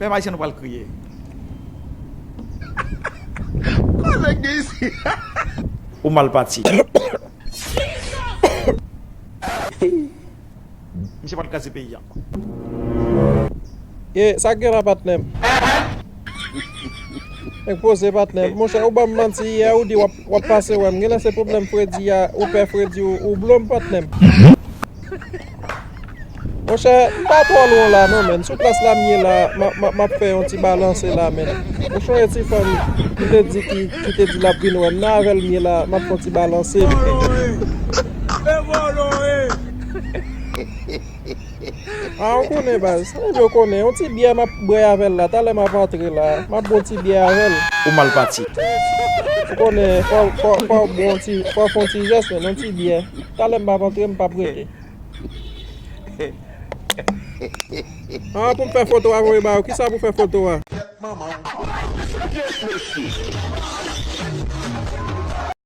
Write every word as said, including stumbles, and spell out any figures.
Menm Ayisyen nou pral kriye. Koze gen isi. Ou mal pati. Misye pral kraze peyi a. E, sa k gen la, patnè m? Nèg poze, patnè m. Monchè, ou ban m manti yè, ou di w ap, w ap pase wè m. Genlè se pwoblèm fredi a, ou pè fredi, ou, ou blo m, patnè m. Monchè, m pa twò lwen w la non, menn. Sou plas la m ye la, m ap, m ap, m ap fè yon ti balanse la, menn. Ou sonje ti fanm m te di ki, ki te di l ap vin wè m nan, avè l m ye la, m ap fè yon ti balanse. Ah, ou konnen baz. Ebyen, ou konnen, yon ti byè m ap bwè avè l la. Talè m ap antre la. M ap bwè yon ti byè avè l. Ou mal pati. Ou konnen, fò, fò, fò w bwè yon ti, fò w fè yon ti jès, menn, yon ti byè. Talè m ap antre, m p ap rete. Ah, pou m fè foto a voye ba yo. Kisa pou fè foto a?